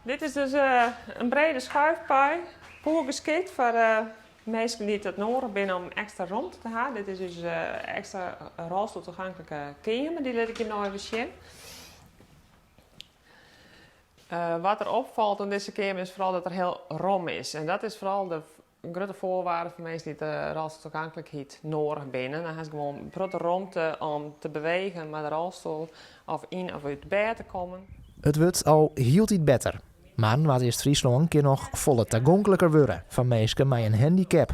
Dit is dus in brede schuifpui, poer geskikt foar minsken dy't it noadich binne om ekstra romte te ha. Dit is ús ekstra rolstoeltoegankelijke keamer, dy lit ik jim no even sjen. Wat der opfalt oan dizze keamer is foaral dat er hiel rom is. En dat is foaral de grutte foarwaarde foar minsken dy't de rolstoeltoeganklikheid noadich binne. Dan hast gewoan in protte romte om te bewegen mei de rolstoel of yn of út bêd te kommen. It wurdt al hieltyd better, mar Noardeast-Fryslân kin noch folle tagonkliker wurde foar minsken mei in handicap.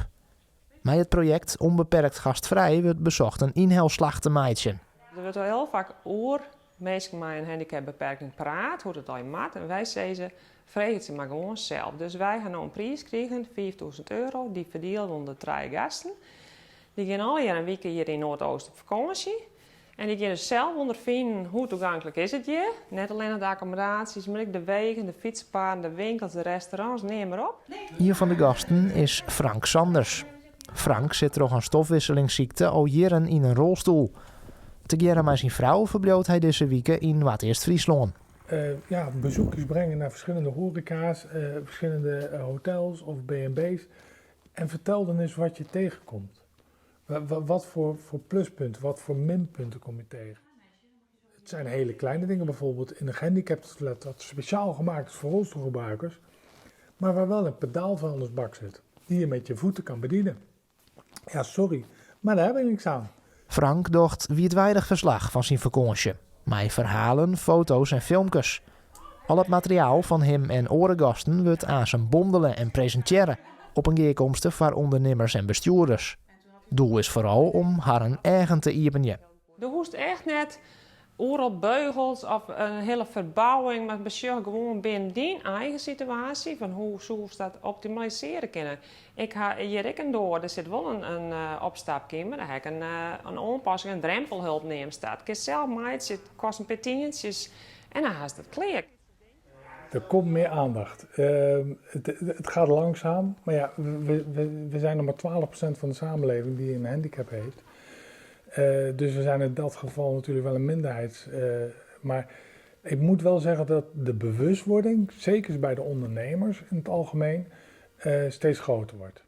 Mei it projekt Onbeperkt Gastvrij wurdt besocht in ynhelslach te meitsjen. Der wurdt al hiel faak oer minsken mei in handicapbeperking praat, hoe't it allegear moat. En wy sizze, freegje it se mar gewoan sels. Dus wy ha no in priis krigen, 5000 euro, dy ferdiele we ûnder trije gasten. Dy gean allegear in wike hjir yn Noardoost op fakânsje. En dy gean dus sels ûnderfinen hoe toeganklik is it hjir. Net allinnich de akkommodaasjes, mar ek de wegen, de fytspaden, de winkels, de restaurants, neam mar op. Ien fan de gasten is Frank Sanders. Frank sit troch in stofwikselingssykte al jierren yn in rolstoel. Tegearre mei syn frou ferbliuwt hy dizze wike yn Noardeast-Fryslân. Ja, bezoekjes brengen naar verschillende horeca's, verschillende hotels of B&B's. En vertel dan eens wat je tegenkomt. Wat voor pluspunten, wat voor minpunten kom je tegen? Het zijn hele kleine dingen, bijvoorbeeld in een gehandicaptentoilet dat speciaal gemaakt is voor rolstoelgebruikers, maar waar wel een pedaalvuilnisbak zit, die je met je voeten kan bedienen. Ja, sorry, maar daar heb ik niks aan. Frank docht wiidweidich ferslach fan syn fakânsje, mei ferhalen, foto's en filmkes. Al it materiaal fan him en oare gasten wurdt aansen bondele en presintearre op in gearkomste foar ûndernimmers en bestjoerders. Doel is foaral om harren eagen te iepenjen. Do hoechst echt net oeral beugels of in hiele ferbouwing, mar besjoch gewoan binnen dyn eigen situaasje fan hoe soest dat optimalisearje kinne. Ik ha hjir ek in doar, der sit wol in opstapkeamer, dêr ha ik in oanpassing, in drempelhulp neamst dat. Kinst sels meitsje, it kostet in pear tientsjes en dan hast it klear. Er komt meer aandacht. Het gaat langzaam, maar ja, we zijn nog maar 12% van de samenleving die een handicap heeft. Dus we zijn in dat geval natuurlijk wel een minderheid. Maar ik moet wel zeggen dat de bewustwording, zeker bij de ondernemers in het algemeen, steeds groter wordt.